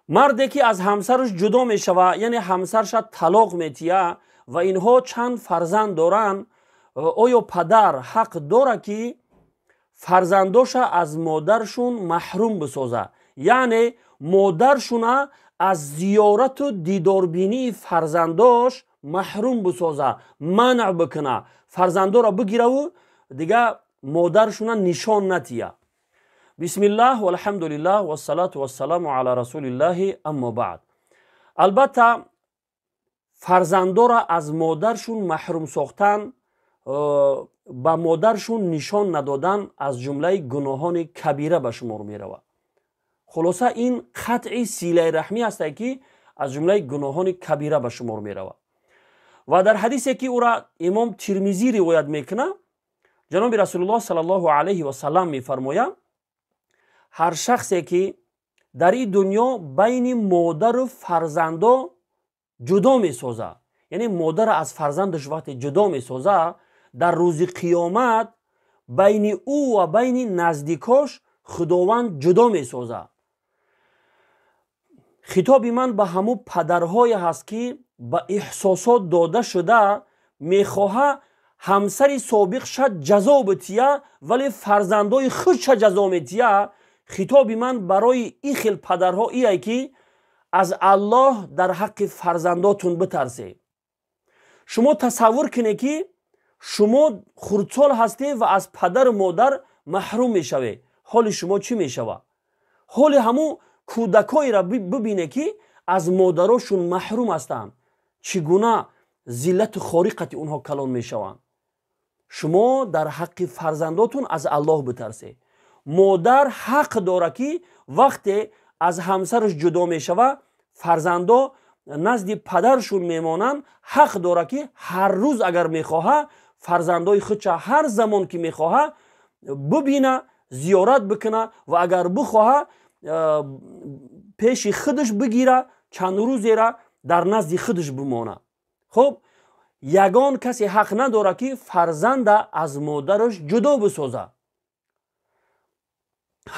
Марде ки аз ҳамсараш ҷудо мешава, яъне ҳамсарша талоқ метия ва инҳо чанд фарзанд доранд, оё падар ҳақ дора, ки фарзандоша аз модаршун маҳрум бисоза, яъне модаршуна аз зиёрату дидорбинии фарзандош маҳрум бисоза, манъ бикуна, фарзандоро бигираву дига модаршуна нишон натия? Бисмиллаҳ, валҳамдулиллаҳ, вассалату вассаламу ала расулиллаҳи, аммо баъд. Албатта, фарзандоро аз модаршун маҳрум сохтан, ба модаршун нишон надодан аз ҷумлаи гуноҳони кабира ба шумор меравад. Хулоса, ин қатъи силаи раҳмӣ ҳастае, ки аз ҷумлаи гуноҳони кабира ба шумор меравад. Ва дар ҳадисе, ки ӯра имом Тирмизӣ ривоят мекунад, ҷаноби Расулуллоҳ саллаллоҳу алайҳи васалам мефармояд: ҳар шахсе, ки дар ин дунё байни модару фарзандо ҷудо месозад, яъне модарро аз фарзандаш вақте ҷудо месозад, дар рӯзи қиёмат байни ӯ ва байни наздикош Худованд ҷудо месозад. Хитоби ман ба ҳамун падарҳое ҳаст, ки ба эҳсосот дода шуда мехоҳа ҳамсари собиқша ҷазо бития, вале фарзандои худша ҷазо метия. Хитоби ман барои ин хел падарҳо ие, ки аз Аллоҳ дар ҳаққи фарзандотун битарсед. Шумо тасаввур кунед, ки шумо хурдсол ҳастед ва аз падару модар маҳрум мешавед. Ҳоли шумо чӣ мешавад? Ҳоли ҳамун кӯдакҳоеро бибине, ки аз модарошун маҳрум ҳастанд, чӣ гуна зиллату хорӣ қати онҳо калон мешаванд. Шумо дар ҳаққи фарзандотун аз Аллоҳ битарсед. Модар ҳақ дорад, ки вақте аз ҳамсараш ҷудо мешавад, фарзандо назди падаршун мемонанд, ҳақ дорад, ки ҳар рӯз агар мехоҳа, фарзандои худша ҳар замон ки мехоҳа бибина, зиёрат бикуна ва агар бихоҳа, пеши худаш бигира, чанд рӯзера дар назди худаш бимона. Хуб, ягон касе ҳақ надорад, ки фарзанда аз модараш ҷудо бисозад.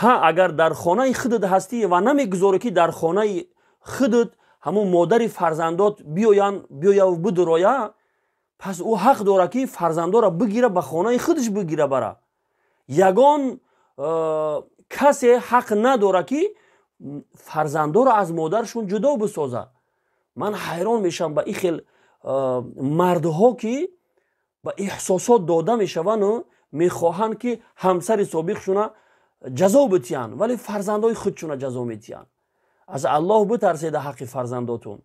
Ҳа, агар дар хонаи худат ҳастӣ ва намегузорӣ, ки дар хонаи худат ҳамун модари фарзандот биёян, биёяву бидуроя, пас ӯ ҳақ дорад, ки фарзандоро бигира, ба хонаи худаш бигира бара. Ягон касе ҳақ надорад, ки фарзандоро аз модаршон ҷудо бисозад. Ман ҳайрон мешавам ба ин хел мардҳо, ки ба эҳсосот дода мешаванду мехоҳанд, ки ҳамсари собиқшуна ҷазо битиҳанд, вале фарзандои худшуна ҷазо метиҳанд. Аз Аллоҳ битарседа ҳаққи фарзандотун.